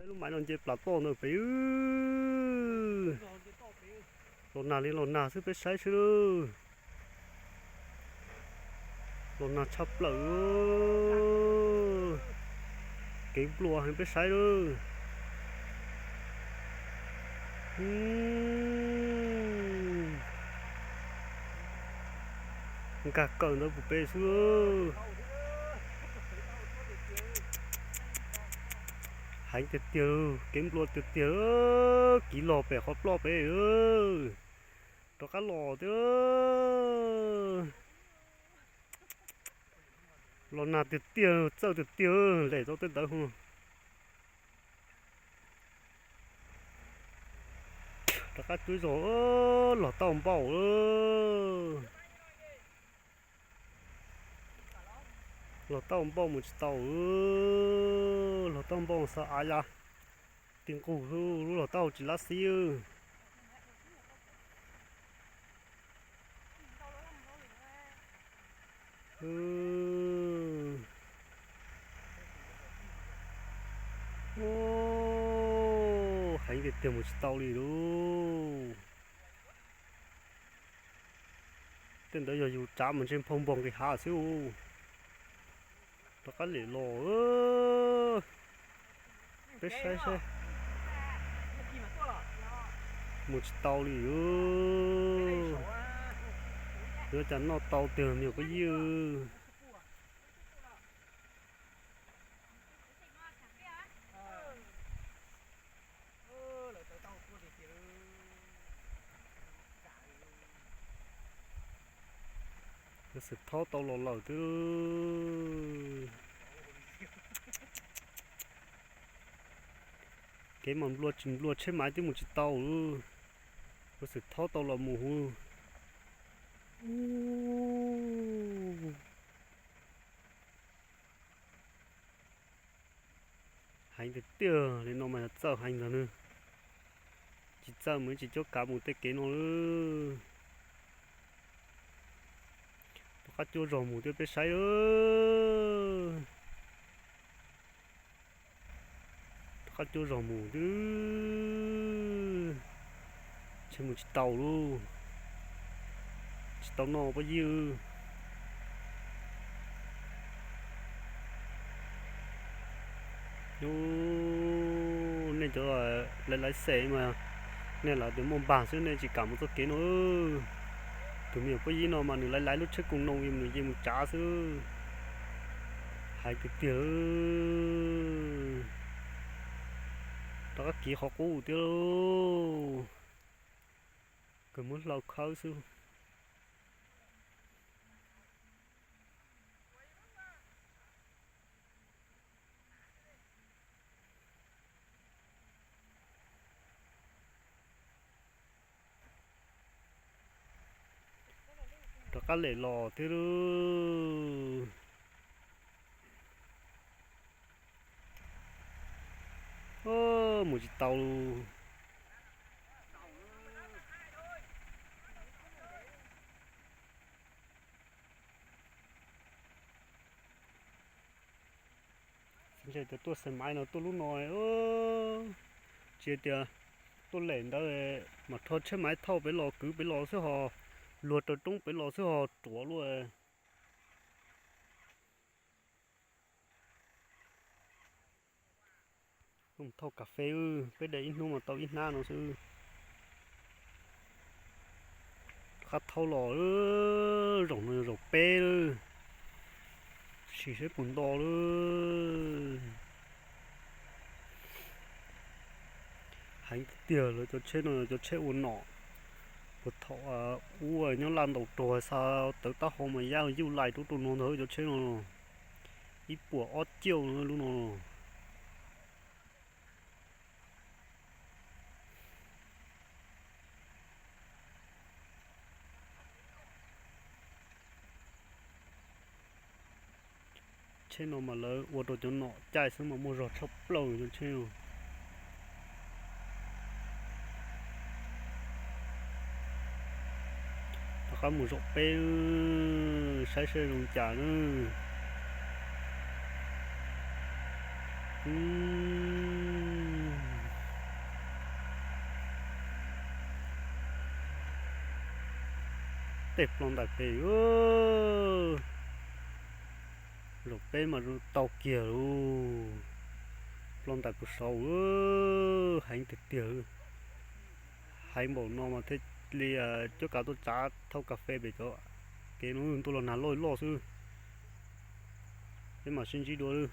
Lub maiv no nce plas toj ntawm pem. Los nag li los nag xwb peb saib seb lawm. Los nag tshaj plaws. Kev nplua heev peb saib lawm. Nkag kawm ntawd puag pem xwb. Heev tiag tiag, kev nplua tiag tiag. Kiv los pem qhov ploj pem. Rov qab los tiag. Los nag tiag tiag, txawj tiag tiag, lem tau tej ntawd hu. Rov qab cuab zog, los tau npaum. Los tau npaum mus tsis tau. Los tau npaum xav av ya. Ti nqug lub los tau tsis lab xib. Heev tiag tiag mus tsis tau li lauj. Tej ntawd yog yus tsav mas ntshe nphau npog nqis hav xwb. Rov qab lem los. Peb saib saib. Mus tsis tau li. Yuav cas noj tau tiag me nyuam phooj ywg. Yuav xwm thaub tau los lawm twb. Kev mas nplua tsis nplua tsheb maiv twb mus tsis tau. Yuav xwm thaub tau los mus huv. Heev tiag tiag li no mas yog txawj heev ntag nawb. Tsis txawj mas tsis cuab kav mus tej kev no lawm. Rov qab cuab zog mus thiab peb saib. Rov qab cuab zog mus twb. Ntshe mus tsis tau lauj. Tsis tau noj phooj ywg. Nej cov laiv laiv xeem mas nej lawv tias muaj npag xwb nej tsis kam mus txoj kev no. Tus me nyuam phooj ywg no mas nws laiv laiv lub tsheb koom noo nws yeej mus tsav xwb. Heev tiag tiag. Rov qab kiv qhov qub thiab lauj. Kawg muab hlau khawb xwb. Rov qab lem los thiab lauj. Mus tsis tau lauj. Xib ntshe tias tuaj xais maiv no tuaj lub no, tsis tias tuaj lem ntawd mas rho tsheb maiv thauj pem los kwv pem los xwb ho, luag raws roob pem los xwb ho ruam luaj. Thauj kas fes, peb de ib hnub mas tau ib hnab no xwb. Qab thauj los, zaum no yog zaum peb lawm, sim seb puas nto lawm. Heev tiag tiag, lawv cov tsheb no yog cov tsheb ua nom. Puag thaum ub nyob laj ntaus rog xa tawv taub hau mas yaj yuj lais rau rau no ntag cov tsheb no. Ib puas ob caug lub no. Tsheb no mas lawv ua rau cov nom caij xwb mas muaj zog tshaj plaws cov tsheb no. Rov qab mus zaum peb, saib saib zoo cas na. Tej ploj ntais pem, zaum peb mas zoo tau kiag lauj. Ploj ntais puag saud, heev tiag tiag. Heev npaum no mas thiaj li cuab kav tuaj tsav thauj kas fes pem cov kev no, ntuj los nag loj loj xwb. Peb mam sib ntsib dua.